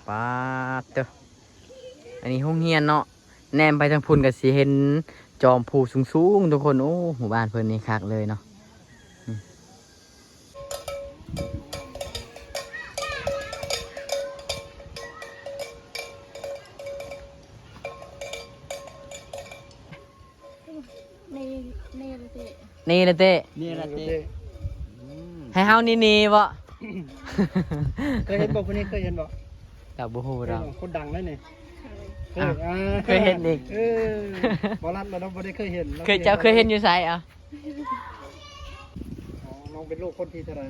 ປາດເຕີ ອັນນີ້ໂຮງຮຽນເນາະ ແນມໄປທາງພຸ້ນກໍຊິເຫັນຈອມພູສູງໆ ທຸກຄົນ. ໂອ້ ໝູ່ບ້ານເພິ່ນນີ້ຄັກເລີຍເນາະ. ເນ ເນລະເຕ ເນລະເຕ ເນລະເຕ ອືມ ໃຫ້ເຮົານີ້ເນບໍ່? ເຄີຍເຫັນບໍ່? ຜູ້ນີ້ເຄີຍເຫັນບໍ່? ລາວບໍ່ຮູ້ດອກ ເຄີຍບໍ່? ຄົນດັງເລີຍນີ້. ເຄີຍ ອ່າ ເຄີຍເຫັນອີກ. ເອີ ບໍ່ລັດລະເນາະ ບໍ່ໄດ້ເຄີຍເຫັນ. ເຄີຍ ເຈົ້າເຄີຍເຫັນຢູ່ໃສ? ເອົາ ອໍ ນ້ອງເປັນລູກຄົນທີເທົ່າໃດ?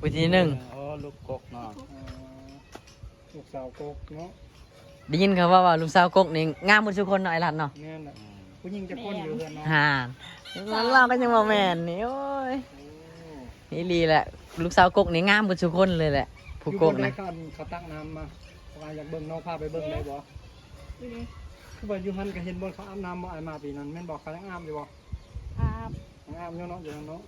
ຜູ້ທີໜຶ່ງ. ໂອ້ ລູກກົກເນາະ. ອໍ ລູກສາວກົກເນາະ. ໄດ້ຍິນເຂົາເວົ້າວ່າລູກສາວກົກນີ້ງາມໝົດສູ່ຄົນເນາະ ອ້າຍລັດເນາະ. ແມ່ນລະ ຜູ້ຍິງຈັກຄົນຢູ່ເຮືອນເນາະ? ຫາ ລາວກໍຍັງວ່າແມ່ນນີ້. ໂອ້ຍ ໂອ້ ອີ່ຫຼີແຫຼະ ລູກສາວກົກນີ້ງາມໝົດສູ່ຄົນເລີຍແຫຼະ ຜູ້ກົກນະ. ຢູ່ບ່ອນໃດເຂົາ ເຂົາຕັກນ້ຳມາ? ເພາະວ່າຢາກເບິ່ງເນາະ ພາໄປເບິ່ງໄດ້ບໍ່? ຢູ່ນີ້ ຄືວ່າຢູ່ຫັ້ນກໍເຫັນບ່ອນເຂົາອາບນ້ຳບໍ່? ອ້າຍມາປີນັ້ນແມ່ນບໍ່? ເຂົາຍັງອາບຢູ່ບໍ່? ອາບ ຍັງອາບຢູ່ເນາະ ຢູ່ນັ້ນເນາະ.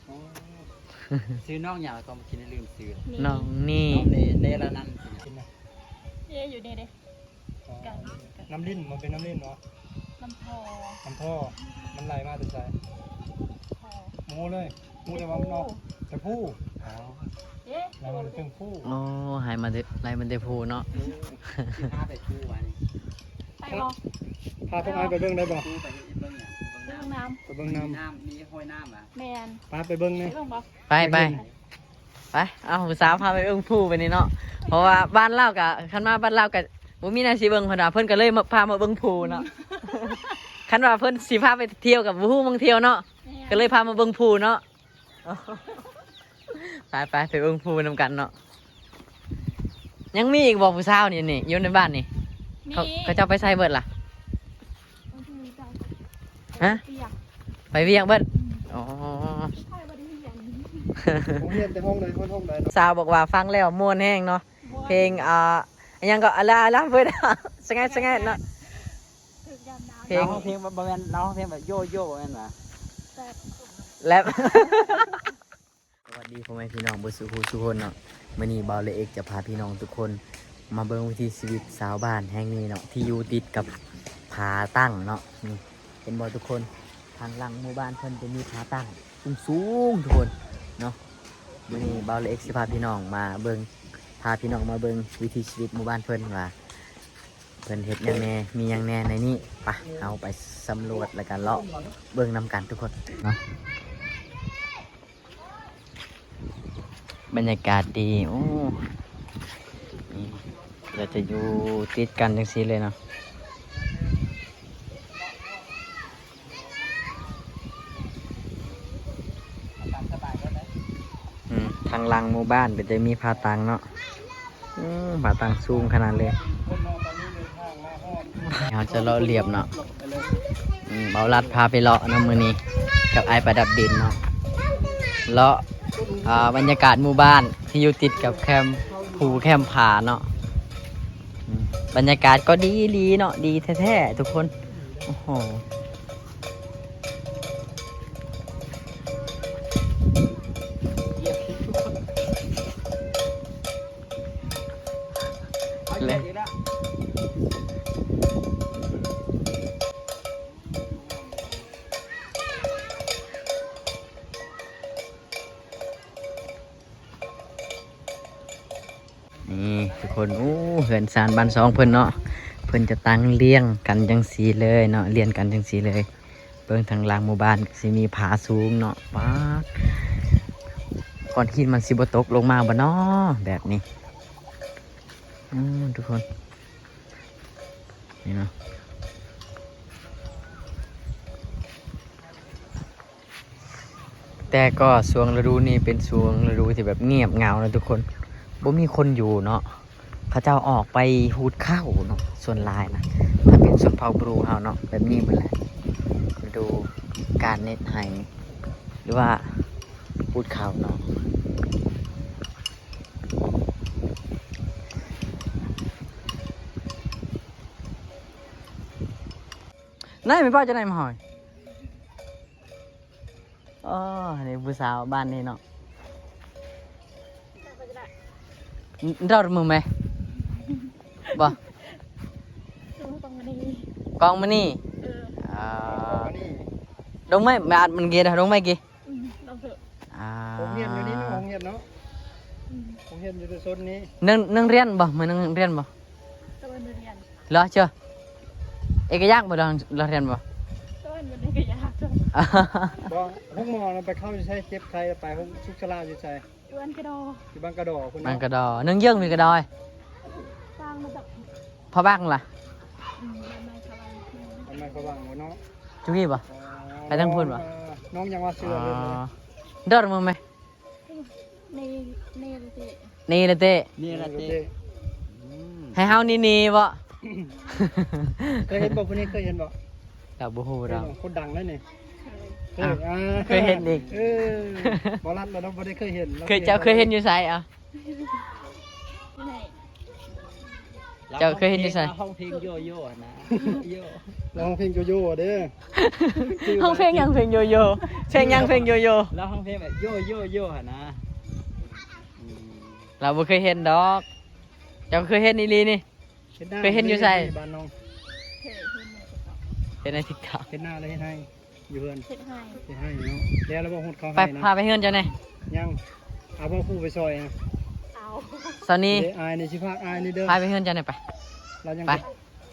ອໍ ຊື່ນ້ອງຫຍັງ? ແລ້ວກໍເມື່ອກີ້ນີ້ລືມຊື່. ນ້ອງນີ້ ນ້ອງເນ ເນລະນັນ. ເນ ຢູ່ນີ້ເດ້. ອໍ ກັນ ນ້ຳລິນ ມັນເປັນນ້ຳລິນບໍ່? ນ້ຳທໍ່ ນ້ຳທໍ່. ມັນໄຫຼມາແຕ່ໃສ? ບໍ່ຮູ້ເລີຍ ຮູ້ແຕ່ວ່າມັນອອກແຕ່ພູ. ອໍ ເອີ ໄຫຼມາແຕ່ເທິງພູ. ອໍ ໄຫຼມາແຕ່ ໄຫຼມາແຕ່ພູເນາະ. ເອີ ຊິພາໄປພູຫວານີ້ ໄປບໍ່? ພາພວກອ້າຍໄປເບິ່ງໄດ້ບໍ່? ໄປເບິ່ງຫຍັງ? ໄປເບິ່ງນ້ຳ ໄປເບິ່ງນ້ຳ ມີນ້ຳ ມີຫ້ອຍນ້ຳຫວາ? ແມ່ນ ໄປ ໄປເບິ່ງແດ່. ໄປເບິ່ງບໍ່? ໄປ ໄປ ໄປ ເອົາ ຜູ້ສາວພາໄປເບິ່ງພູບາດນີ້ເນາະ. ເພາະວ່າບ້ານລາວກະ ຄັນມາບ້ານລາວກະບໍ່ມີແນວຊິເບິ່ງ ເພິ່ນວ່າ ເພິ່ນກໍເລີຍພາມາເບິ່ງພູເນາະ. ຄັນວ່າເພິ່ນຊິພາໄປທ່ຽວກໍບໍ່ຮູ້ໝ່ອງທ່ຽວເນາະ. ແມ່ນ ກໍເລີຍພາມາເບິ່ງພູເນາະ. ໄປໆ ໄປເບິ່ງພູນຳກັນເນາະ. ຍັງມີອີກບໍ່ຜູ້ສາວນີ້ ນີ້ ຢູ່ໃນບ້ານນີ້? ມີ ເຂົາ ເຂົາເຈົ້າໄປໃສເບິດລະ? ຮະ? ໄປວຽກ ໄປວຽກເບິດ. ອືມ ອໍ ໂຮງຮຽນແຕ່ຫ້ອງໃດຮອດຫ້ອງໃດເນາະ? ສາວບອກວ່າຟັງແລ້ວມ່ວນແຮງເນາະ. ມ່ວນ ເພງ ອ່າ ອີຫຍັງກໍ ອາລາ ອາລາເບິດ ສະແງດ ສະແງດເນາະ. ເພງ ລາວຮ້ອງເພງ ບໍ່ ບໍ່ແມ່ນ ລາວຮ້ອງເພງແບບໂຢໂຢ ບໍ່ແມ່ນຫວາ? ແຣັບ ແຣັບ. ສະຫວັດດີພໍ່ແມ່ພີ່ນ້ອງເບິດສູ່ຜູ້ສູ່ຄົນເນາະ. ມື້ນີ້ບ່າວລະເອກຈະພາພີ່ນ້ອງທຸກຄົນມາເບິ່ງວິຖີຊີວິດຊາວບ້ານແຫ່ງນີ້ເນາະ ທີ່ຢູ່ຕິດກັບຜາຕັ້ງເນາະ. ນີ້ ເຫັນບໍ່ທຸກຄົນ? ທາງຫຼັງໝູ່ບ້ານເພິ່ນຈະມີຜາຕັ້ງສູງໆ ທຸກຄົນເນາະ. ມື້ນີ້ບ່າວລະເອກຊິພາພີ່ນ້ອງມາເບິ່ງ ພາພີ່ນ້ອງມາເບິ່ງວິຖີຊີວິດໝູ່ບ້ານເພິ່ນວ່າ ເພິ່ນເຮັດຫຍັງແດ່ ມີຫຍັງແດ່ໃນນີ້. ໄປ ເຮົາໄປສຳຫຼວດ ແລ້ວກໍເລາະເບິ່ງນຳກັນທຸກຄົນເນາະ. ບັນຍາກາດດີ. ໂອ້ ນີ້ ເຮົາຈະຢູ່ຕິດກັນຈັ່ງຊີ້ເລີຍເນາະ. ອືມ ທາງຫຼັງໝູ່ບ້ານກໍຈະມີຜາຕັ້ງເນາະ. ອືມ ຜາຕັ້ງສູງຂະໜາດເລີຍ. ເຮົາຈະເລາະລຽບເນາະ. ອືມ ເບົາລັດພາໄປເລາະນຳມື້ນີ້ກັບອ້າຍປະດັບດິນເນາະ. ເລາະ ອ່າ ບັນຍາກາດໝູ່ບ້ານທີ່ຢູ່ຕິດກັບແຄມພູແຄມຜາເນາະ. ອືມ ບັນຍາກາດກໍດີອີ່ຫຼີເນາະ ດີແທ້ໆ ທຸກຄົນ. ໂອ້ໂຫ ເລີຍ. ນີ້ທຸກຄົນ ໂອ້ ເຮືອນຊານບ້ານຊ່ອງເພິ່ນເນາະ ເພິ່ນຈະຕັ້ງລຽງກັນຈັ່ງຊີ້ເລີຍເນາະ ລຽງກັນຈັ່ງຊີ້ເລີຍ. ເບິ່ງທາງຫຼັງໝູ່ບ້ານກໍຊິມີຜາສູງເນາະ. ປາດ ກ້ອນຫີນມັນຊິບໍ່ຕົກລົງມາບໍ່ເນາະ ແບບນີ້. ອືມ ທຸກຄົນ ນີ້ເນາະ. ແຕ່ກໍຊ່ວງລະດູນີ້ເປັນຊ່ວງລະດູທີ່ແບບງຽບເຫງົາເນາະທຸກຄົນ ບໍ່ມີຄົນຢູ່ເນາະ. ເຂົາເຈົ້າອອກໄປຮູດເຂົ້າເນາະ ສ່ວນຫຼາຍນະ. ຖ້າເປັນຊົນເຜົ່າບຣູເຮົາເນາະ ແບບນີ້ໝົດແຫຼະ ລະດູການເຮັດໄຮ່ ຫຼືວ່າປູດເຂົ້າເນາະ. ນາຍ ແມ່ປ້າຈະໄດ້ມາຫອຍ. ອໍ ອັນນີ້ຜູ້ສາວບ້ານນີ້ເນາະ. Ndor mu meh? Bah. Kong mani. Kong mani. ເອີ ອ່າ ດອກໄມ້ ແມ່ອາດມັນເກດ ດອກໄມ້ເກ. ອືມ ລອງເຖາະ. ອ່າ ໂຮງຮຽນຢູ່ນີ້ເນາະ ໂຮງຮຽນເນາະ. ອືມ ໂຮງຮຽນຢູ່ແຖວໂຊນນີ້. ນັ່ງ ນັ່ງຮຽນບໍ່? ມານັ່ງຮຽນບໍ່? ຕະເວັນຮຽນ. ເຫຼືອເຈີ ເອກະຍາກບໍ່? ລາວຮຽນບໍ່? ຕະເວັນເອກະຍາກ. ບໍ່ ໂຮງໝໍນະ ໄປເຂົ້າຢູ່ໃສ? ເຈັບໄຂ້ໄປໂຮງສຸກສະລາຢູ່ໃສ? ຢູ່ບ້ານກະດໍ ຢູ່ບ້ານກະດໍພຸ້ນເນາະ. ບ້ານກະດໍ ເນີ່ງເຢິງມີກະດໍ. ຕ່າງມາຈາກ ພະບັງລະ? ອືມ ບ້ານໃໝ່ພະບັງ. ບ້ານໃໝ່ພະບັງເນາະ. ຈຸນີ້ບໍ່? ອໍ ໄປທາງພຸ້ນບໍ່? ນ້ອງຍັງວ່າຊື່ ອໍ ເດີນມາແມ. ເນ ເນລະເຕ ເນລະເຕ ເນລະເຕ. ອືມ ໃຫ້ເຮົານີ້ນີ້ບໍ່? ເຄີຍເຫັນບໍ່? ຜູ້ນີ້ເຄີຍເຫັນບໍ່? ລາວບໍ່ຮູ້ດອກ. ຄົນດັງເລີຍນີ້. ເຄີຍ ອ່າ ເຄີຍເຫັນອີກ. ເອີ ບໍ່ລັດລະເນາະ ບໍ່ໄດ້ເຄີຍເຫັນ. ເຄີຍ ເຈົ້າເຄີຍເຫັນຢູ່ໃສ? ເອົາ ເຈົ້າເຄີຍເຫັນຢູ່ໃສ? ລາວຮ້ອງເພງໂຢໂຢຫັ້ນນະ. ໂຢໂຢ ລາວຮ້ອງເພງໂຢໂຢເດ້. ຮ້ອງເພງຫຍັງ? ເພງໂຢໂຢ ເພງຫຍັງ? ເພງໂຢໂຢ ລາວຮ້ອງເພງແບບໂຢໂຢໂຢຫັ້ນນະ. ອືມ ລາວບໍ່ເຄີຍເຫັນດອກ. ເຈົ້າເຄີຍເຫັນອີ່ຫຼີນີ້? ເຄີຍເຫັນຢູ່ໃສ? ບ້ານນ້ອງ ເຫັນໃນ TikTok ເຫັນໜ້າແລ້ວເຮັດໃຫ້. ຢູ່ເຮືອນ ເຮັດໄຮ່ ເຮັດໄຮ່ເນາະ. ແລ້ວລະບໍ່? ຫົດເຂົ້າໄຮ່ນະ. ໄປ ພາໄປເຮືອນເຈົ້າແດ່. ຍັງ ເອົາບໍ່? ຜູ້ໄປຊ່ອຍນະ. ເອົາ ຊາວນີ້ ເດ້ ອ້າຍນີ້ຊິພາອ້າຍນີ້ເດີ. ພາໄປເຮືອນເຈົ້າແດ່ໄປ. ລາວຍັງ ໄປ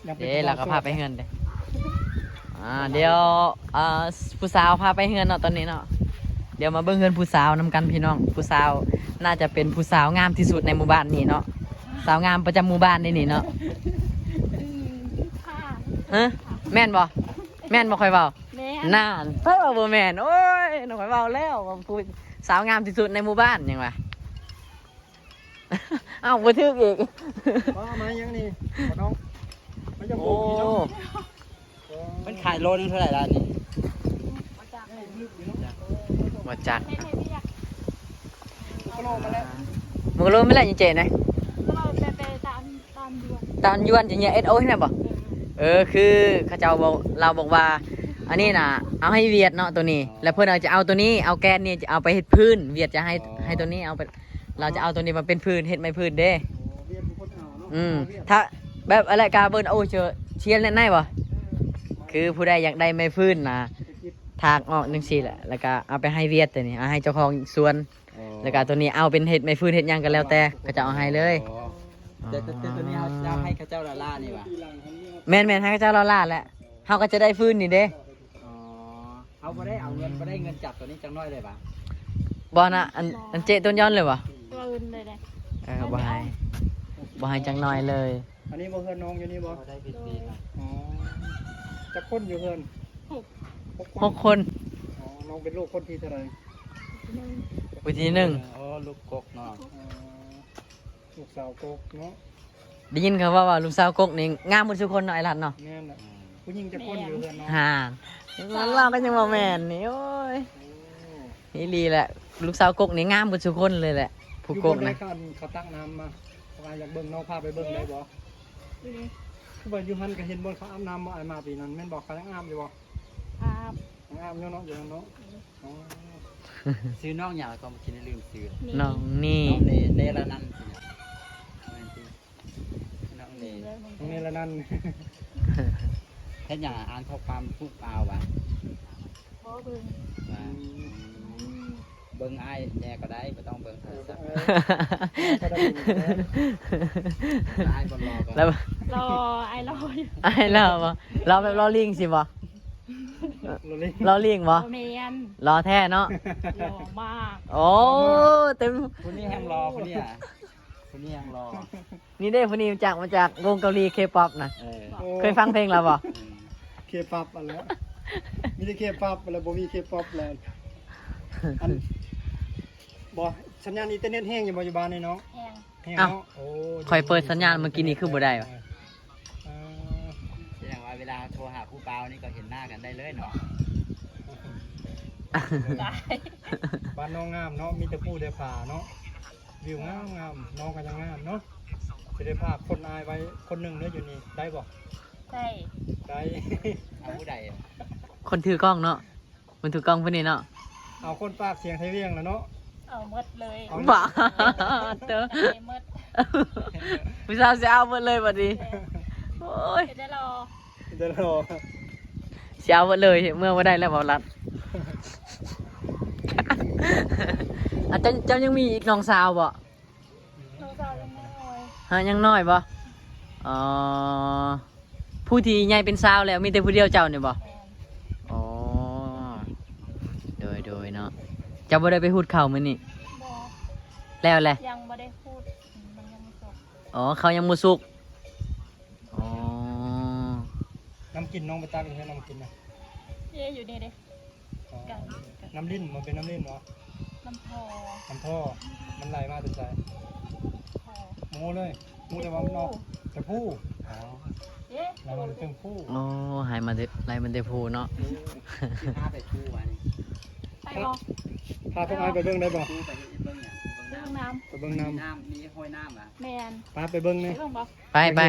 ຍັງເປັນ ເດ້ ລາວກໍພາໄປເຮືອນເດ້. ອ່າ ດຽວ ອ່າ ຜູ້ສາວພາໄປເຮືອນເນາະ ຕອນນີ້ເນາະ. ດຽວມາເບິ່ງເຮືອນຜູ້ສາວນຳກັນພີ່ນ້ອງ. ຜູ້ສາວໜ້າຈະເປັນຜູ້ສາວງາມທີ່ສຸດໃນໝູ່ບ້ານນີ້ເນາະ. ສາວງາມປະຈຳໝູ່ບ້ານນີ້ນີ້ເນາະ. ຮະ ແມ່ນບໍ່? ແມ່ນບໍ່? ຂ້ອຍເວົ້າ ແມ່ນ ນັ້ນ ໃຜວ່າບໍ່ແມ່ນ? ໂອ້ຍ ນ້ອງຂ້ອຍເວົ້າແລ້ວວ່າຜູ້ສາວງາມທີ່ສຸດໃນໝູ່ບ້ານ ຫຍັງວະ. ອ້າວ ບໍ່ຖືກອີກ. ວ່າມາຫຍັງນີ້ ນ້ອງ? ມາຈາກ ໂອ້ ໂອ້ ມັນຂາຍໂລໜຶ່ງເທົ່າໃດລະນີ້? ບໍ່ຈັກ. ໂລມາແລ້ວ ມັນກໍໂລມາແລ້ວ ເຈນະ. ຕານຢວນ ຕານຢວນ ຈະເນຍ ເອັດໂອ ຫັ້ນນະບໍ່? ເອີ ຄືເຂົາເຈົ້າບອກ ລາວບອກວ່າ ອັນນີ້ນະ ເອົາໃຫ້ຫວຽດເນາະ ໂຕນີ້ ແລ້ວເພິ່ນເອົາ ຈະເອົາໂຕນີ້ ເອົາແກນນີ້ ຈະເອົາໄປເຮັດພື້ນ ຫວຽດຈະໃຫ້ ອໍ ໃຫ້ໂຕນີ້ ເອົາໄປ ລາວຈະເອົາໂຕນີ້ມາເປັນພື້ນ ເຮັດໄມ້ພື້ນເດ້. ອືມ ຖ້າແບບ ອະແລະກາເບິ່ງ ໂອ້ ເຊຍ ເຊຍແນະໄນບໍ່? ຄືຜູ້ໃດຢາກໄດ້ໄມ້ພື້ນນະ ຖາກອອກຈັ່ງຊີ້ແຫຼະ ແລ້ວກະເອົາໄປໃຫ້ຫວຽດໂຕນີ້ ເອົາໃຫ້ເຈົ້າຂອງສວນ. ອໍ ແລ້ວກະໂຕນີ້ເອົາເປັນເຮັດໄມ້ພື້ນເຮັດຫຍັງກໍແລ້ວແຕ່ ເຂົາເຈົ້າເອົາໃຫ້ເລີຍ. ອໍ ແຕ່ ແຕ່ ແຕ່ໂຕນີ້ເຮົາ ເຮົາໃຫ້ເຂົາເຈົ້າລ້າໆນີ້ຫວາ? ແມ່ນໆ ໃຫ້ເຂົາເຈົ້າລ້າໆແຫຼະ ເຮົາກໍຈະໄດ້ພື້ນນີ້ເດ້. ອໍ ເຮົາບໍ່ໄດ້ເອົາເງິນ ບໍ່ໄດ້ເງິນຈາກໂຕນີ້ຈັກໜ້ອຍເລີຍຫວາ? ບໍ່ນະ ອັນ ອັນເຈຕົ້ນຍ້ອນເລີຍຫວາ? ບໍ່ອື່ນເລີຍເດ້. ເອີ ບໍ່ໃຫ້ ບໍ່ໃຫ້ຈັກໜ້ອຍເລີຍ. ອັນນີ້ບໍ່ ເຮືອນນ້ອງຢູ່ນີ້ບໍ່? ອໍ ຈັກຄົນຢູ່ເຮືອນ? ຫົກ ຫົກຄົນ. ຫົກຄົນ. ອໍ ນ້ອງເປັນລູກຄົນທີເທົ່າໃດ? ຜູ້ທີໜຶ່ງ. ອໍ ລູກກົກເນາະ. ອໍ ລູກສາວກົກເນາະ. ໄດ້ຍິນເຂົາເວົ້າວ່າລູກສາວກົກນີ້ງາມໝົດສູ່ຄົນເນາະ ອ້າຍລັດເນາະ. ແມ່ນແຫຼະ. ອືມ ຜູ້ຍິງຈັກຄົນຢູ່ເຮືອນນ້ອງ? ຫ້າ. ລາວກໍຍັງວ່າແມ່ນນີ້ ໂອ້ຍ. ໂອ້ ອີ່ຫຼີແຫຼະ ລູກສາວກົກນີ້ງາມໝົດສູ່ຄົນເລີຍແຫຼະ ຜູ້ກົກນະ. ຢູ່ບ່ອນໃດ ເຂົາຕັກນ້ຳມາ ພວກອ້າຍຢາກເບິ່ງເນາະ ພາໄປເບິ່ງໄດ້ບໍ່? ຄືວ່າຢູ່ຫັ້ນກໍເຫັນບ່ອນເຂົາອາບນ້ຳບໍ່? ອ້າຍມາປີນັ້ນແມ່ນບໍ່? ເຂົາຍັງອາບຢູ່ບໍ່? ອາບ ຍັງອາບຢູ່ເນາະ ຢູ່ຫັ້ນເນາະ. ອໍ ຊື່ນ້ອງຫຍັງລະກໍບໍ່ກິນ ລືມຊື່. ນ້ອງນີ້ ນ້ອງເນ ເນລະນັນ. ນ້ອງເນ ນ້ອງເນລະນັນ. ເຮັດຫຍັງ? ອ່ານຂໍ້ຄວາມຜູ້ບ່າວຫວາ? ບໍ່ເບິ່ງ. ວ່າ ອືມ ເບິ່ງອ້າຍແດ່ກໍໄດ້ ບໍ່ຕ້ອງເບິ່ງໂທລະສັບ. ເອີ ອ້າຍບໍ່ຫຼໍ່ກໍ ລໍ ອ້າຍຫຼໍ່ຢູ່. ອ້າຍຫຼໍ່ບໍ່? ຫຼໍ່ແບບຫຼໍ່ລິງຊີ້ບໍ່? ຫຼໍ່ລິງ ຫຼໍ່ລິງບໍ່? ບໍ່ແມ່ນ ຫຼໍ່ແທ້ເນາະ. ຫຼໍ່ມາກ. ໂອ້ ເຕັມ ຜູ້ນີ້ແຮ່ງຫຼໍ່ ຜູ້ນີ້ອະ ຜູ້ນີ້ແຮ່ງຫຼໍ່. ນີ້ເດ້ ຜູ້ນີ້ມາຈາກ ມາຈາກວົງເກົາຫຼີ ເຄປັອບນະ. ເອີ ເຄີຍຟັງເພງລາວບໍ່? ເຄປັອບຫັ້ນແຫຼະ ມີແຕ່ເຄປັອບຫັ້ນແຫຼະ ບໍ່ມີເຄປັອບແລ້ວ. ອັນ ບໍ່ ສັນຍານອິນເຕີເນັດແຮງຢູ່ບໍ່ ຢູ່ບ້ານນີ້ເນາະ? ແຮງ ແຮງເນາະ. ໂອ້ ຂ້ອຍເປີດສັນຍານມື້ກີ້ນີ້ຄືບໍ່ໄດ້ວະ? ເອີ ສະແດງວ່າເວລາໂທຫາຜູ້ບ່າວນີ້ກໍເຫັນໜ້າກັນໄດ້ເລີຍເນາະ. ບ້ານນ້ອງງາມເນາະ ມີແຕ່ພູແຕ່ຜາເນາະ. ວິວງາມໆ ນ້ອງກໍຍັງງາມເນາະ. ຊິໄດ້ພາຄົນອາຍໄວ້ຄົນໜຶ່ງເດີ ຢູ່ນີ້ໄດ້ບໍ່? ໄດ້ ໄດ້. ເອົາຜູ້ໃດ? ຄົນຖືກ້ອງເນາະ ຄົນຖືກ້ອງຜູ້ນີ້ເນາະ. ເອົາຄົນປາກສຽງໄທວຽງລະເນາະ. ເອົາໝົດເລີຍ. ເອົາ ບາດເຕີ ໄດ້ໝົດ. ຜູ້ສາວຊິເອົາເບິດເລີຍບັດນີ້. ໂອ້ຍ ເຮັດໄດ້ລໍ ເດີລໍ ຊິເອົາເບິດເລີຍ ເມືອບໍ່ໄດ້ແລ້ວ ເວົ້າລັດ. ອາ ເຈົ້າ ເຈົ້າຍັງມີອີກນ້ອງສາວບໍ່? ນ້ອງສາວຍັງນ້ອຍ. ຮະ ຍັງນ້ອຍບໍ່? ອໍ ຜູ້ທີ່ໃຫຍ່ເປັນສາວແລ້ວ ມີແຕ່ຜູ້ດຽວເຈົ້ານີ້ບໍ່? ແມ່ນ. ອໍ ໂດຍ ໂດຍເນາະ. ເຈົ້າບໍ່ໄດ້ໄປຫູດເຂົ້າມື້ນີ້? ບໍ່. ແລ້ວແຫຼະ? ຍັງບໍ່ໄດ້ຫູດ ມັນຍັງບໍ່ສຸກ. ອໍ ເຂົ້າຍັງບໍ່ສຸກ. ອໍ ນ້ຳກິນ ນ້ອງໄປຕັກຢູ່ໃສ ນ້ຳກິນນະ? ເດ້ ຢູ່ນີ້ເດ້. ອໍ ກັນ ນ້ຳລິນບໍ່? ເປັນນ້ຳລິນບໍ່? ນ້ຳທໍ່ ນ້ຳທໍ່. ມັນໄຫຼມາແຕ່ໃສ? ບໍ່ຮູ້ເລີຍ ຮູ້ແຕ່ວ່າມັນອອກແຕ່ພູ. ອໍ ເອີ ໄຫຼມາແຕ່ເທິງພູ. ອໍ ໄຫຼມາແຕ່ ໄຫຼມາແຕ່ພູເນາະ. ເອີ ຊິພາໄປພູຫວານີ້ ໄປບໍ່? ພາພວກອ້າຍໄປເບິ່ງໄດ້ບໍ່? ໄປເບິ່ງຫຍັງ? ໄປເບິ່ງນ້ຳ ໄປເບິ່ງນ້ຳ ມີຮອຍນ້ຳຫວາ? ແມ່ນ. ພາໄປເບິ່ງແດ່ ໄປເບິ່ງບໍ່? ໄປ ໄປ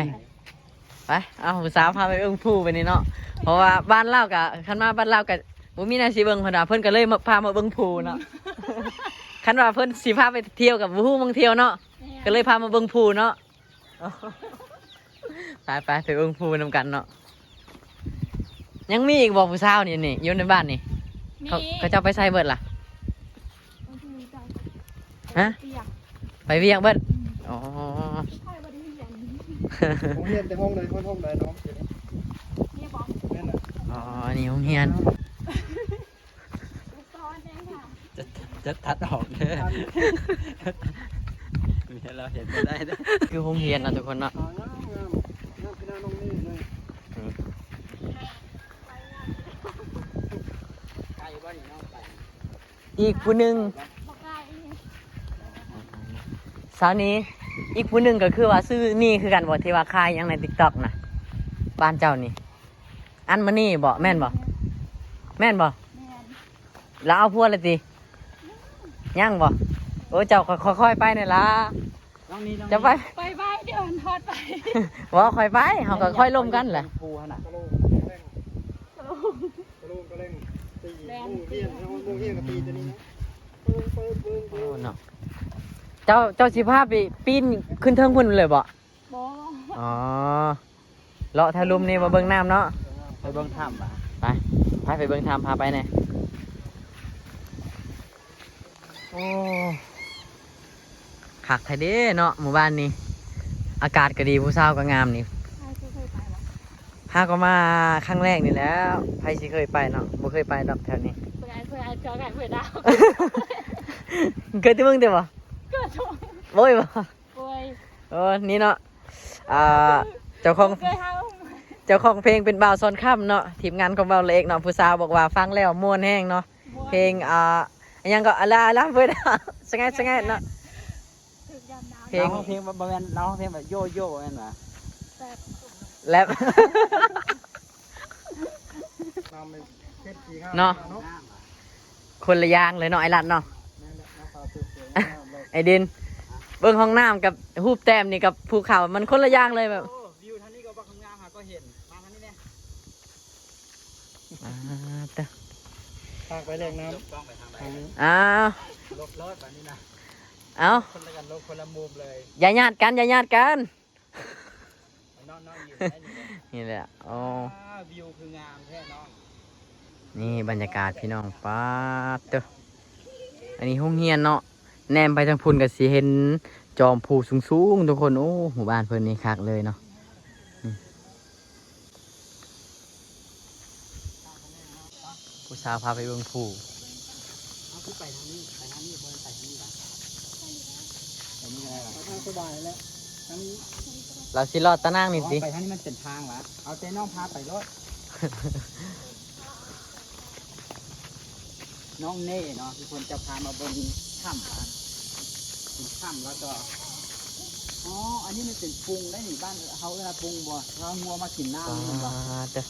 ໄປ ເອົາຜູ້ສາວພາໄປເບິ່ງພູບັດນີ້ເນາະ. ເພາະວ່າບ້ານລາວກະ ຄັນມາບ້ານລາວກະບໍ່ມີແນວຊິເບິ່ງ ເພິ່ນວ່າ ເພິ່ນກະເລີຍພາມາເບິ່ງພູເນາະ. ຄັນວ່າເພິ່ນຊິພາໄປທ່ຽວກະບໍ່ຮູ້ໝ່ອງທ່ຽວເນາະ. ແມ່ນ. ກະເລີຍພາມາເບິ່ງພູເນາະ. ໄປ ໄປ ໄປເບິ່ງພູນຳກັນເນາະ. ຍັງມີອີກບໍ່ຜູ້ສາວນີ້ ນີ້ ຢູ່ໃນບ້ານນີ້? ມີ. ເຂົາ ເຂົາເຈົ້າໄປໃສເບິດລະ? ຮະ? ໄປວຽກເບິດ. ອືມ ອໍ ໂຮງຮຽນແຕ່ຫ້ອງໃດຮອດຫ້ອງໃດນ້ອງ? ນີ້ບໍ່? ແມ່ນນະ. ອໍ ນີ້ໂຮງຮຽນ. ຈະ ຈະຕັດອອກເດີ ເມຍລາວເຫັນບໍ່ໄດ້ເດີ. ຄືໂຮງຮຽນເນາະທຸກຄົນເນາະ. ງາມ ງາມ ງາມຂະໜາດນ້ອງເມເລີຍ. ອືມ ໄກບໍ່ນີ້ນ້ອງໄປ? ອີກຜູ້ໜຶ່ງ ສາວນີ້ ອີກຜູ້ໜຶ່ງກໍຄືວ່າຊື່ນີ້ຄືກັນບໍ່ ທີ່ວ່າຂາຍຫຍັງໃນຕິກຕັອກນະ ບ້ານເຈົ້ານີ້? ອັນມະນີບໍ່? ແມ່ນບໍ່? ແມ່ນບໍ່? ແມ່ນ. ລາວເອົາຜົວແລ້ວຕິ? ຍັງບໍ່? ໂອ້ ເຈົ້າຄ່ອຍໆໄປແດ່ລະ. ນ້ອງນີ້ ນ້ອງນີ້ ຈະໄປ ໄປໄວ ດຽວມັນຮອດໄປ. ບໍ່ ຂ້ອຍໄປ ເຮົາກໍຄ່ອຍລົມກັນແຫຼະ. ພູຫັ້ນນະ ກະໂລງ ກະໂລງ ກະໂລງ ກະແລງ ຕີ ແລ່ນ ໂອ້ ຮຽນ ໂອ້ ຮຽນກໍຕີຕົວນີ້ນະ. ໂອ້ເນາະ ເຈົ້າ ເຈົ້າຊິພາໄປປີນຂຶ້ນເທິງພຸ້ນເລີຍບໍ່? ບໍ່. ອໍ ເລາະແຖວລຸ່ມນີ້ມາເບິ່ງນ້ຳເນາະ. ໄປເບິ່ງຖ້ຳຫວາ? ໄປ ໄປ ໄປເບິ່ງຖ້ຳ ພາໄປແດ່. ໂອ້ ຄັກແທ້ເດ້ເນາະ ໝູ່ບ້ານນີ້ ອາກາດກໍດີ ຜູ້ສາວກໍງາມນີ້. ອ້າຍເຄີຍໄປບໍ່? ຫາກໍມາຄັ້ງແລກນີ້ແຫຼະ ໃຜຊິເຄີຍໄປເນາະ ບໍ່ເຄີຍໄປດອກແຖວນີ້. ເຄີຍ ອ້າຍເຄີຍ ອ້າຍເຄີຍ ອ້າຍເຄີຍດາວ ເຄີຍແຕ່ເບິ່ງຕິບໍ່? ເຄີຍ ໂອ້ຍບໍ່ ໂອ້ຍ ເອີ ນີ້ເນາະ ອ່າ ເຈົ້າຂອງ ເຈົ້າຂອງເພງເປັນບ່າວສອນຄຳເນາະ ທີມງານຂອງບ່າວລະເອກເນາະ. ຜູ້ສາວບອກວ່າຟັງແລ້ວມ່ວນແຮງເນາະ ມ່ວນ ເພງ ອ່າ ອີ່ຫຍັງກໍ ອາລາ ອາລາ ເວີດ ສະແງດ ສະແງດເນາະ ຖືກຢາມດາວ ເພງ ລາວຮ້ອງເພງ ບໍ່ແມ່ນ ລາວຮ້ອງເພງແບບໂຢໂຢແມ່ນຫວາ? ແຣັບ ແຣັບ ເນາະ ຄົນລະຢ່າງເລີຍເນາະ ອ້າຍລັດເນາະ. ແມ່ນແຫຼະ ມາພາສວຍໆງາມໆເລີຍ ໄອ້ດິນ ເບິ່ງຫ້ອງນ້ຳກັບຮູບແຕ້ມນີ້ກັບພູເຂົາ ມັນຄົນລະຢ່າງເລີຍແບບ. ໂອ້ ວິວທາງນີ້ກໍບັກງາມ ຫາກໍເຫັນ ມາທາງນີ້ແດ່. ອ່າ ຕະ ພາໄປແລກນ້ຳ ອ້າວ ຫຼົບເລີຍບາດນີ້ນະ ເອົ້າ ຄົນລະກັນ ຫຼົບຄົນລະມຸມເລີຍ ຢ່າຍາດກັນ ຢ່າຍາດກັນ. ນ້ອງໆ ນີ້ແຫຼະ ໂອ້ ວ້າວ ວິວຄືງາມແທ້ນ້ອງ. ນີ້ບັນຍາກາດພີ່ນ້ອງ ປາດເຕີ ອັນນີ້ໂຮງຮຽນເນາະ ແນມໄປທາງພຸ້ນກໍຊິເຫັນຈອມພູສູງໆ ທຸກຄົນ. ໂອ້ ໝູ່ບ້ານເພິ່ນນີ້ຄັກເລີຍເນາະ ນີ້. ຜູ້ສາວພາໄປເບິ່ງພູ. ເຮົາຄືໄປທາງນີ້ ໄປທາງນີ້ ບໍ່ໄດ້ໄປທາງນີ້ຫວາ? ໄປນີ້ກໍໄດ້ຫວາ? ໄປທາງສະບາຍແລ້ວ ທາງນີ້ ລາວຊິລອດຕານາງນີ້ຕິ? ໄປທາງນີ້ມັນເປັນທາງຫວາ? ເອົາແຕ່ນ້ອງພາໄປໂລດ. ນ້ອງເນ່ເນາະ ທີ່ເພິ່ນຈະພາມາເບິ່ງຖ້ຳ ເປັນຖ້ຳ ແລ້ວກໍ ອໍ ອັນນີ້ມັນເປັນປຸງໄດ໋ນີ້ ບ້ານເຮົາເອີ້ນວ່າປຸງບໍ່? ເຮົາງົວມາກິນນ້ຳນີ້ແມ່ນບໍ່? ປາດເຕີ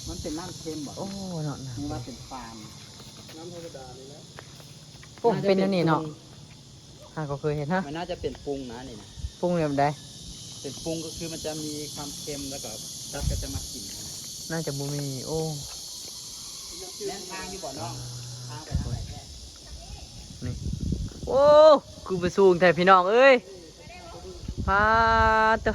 ມັນເປັນນ້ຳເຄັມບໍ່? ໂອ້ ເນາະ ນີ້ວ່າເປັນຟາມ ນ້ຳທຳມະດານີ້ແຫຼະ. ໂອ້ ເປັນແນວນີ້ເນາະ ຫາກໍເຄີຍເຫັນນະ. ມັນໜ້າຈະເປັນປຸງນະນີ້ນະ. ປຸງແບບໃດ? ເປັນປຸງກໍຄືມັນຈະມີຄວາມເຄັມ ແລ້ວກໍສັດກໍຈະມາກິນຫັ້ນນະ. ໜ້າຈະບໍ່ມີ. ໂອ້ ແມ່ນທາງຢູ່ບໍ່ນ້ອງ? ທາງໄປທາງໃດແທ້? ນີ້ ໂອ້ ຄືໄປສູງແທ້ພີ່ນ້ອງເອີຍ. ປາໂຕ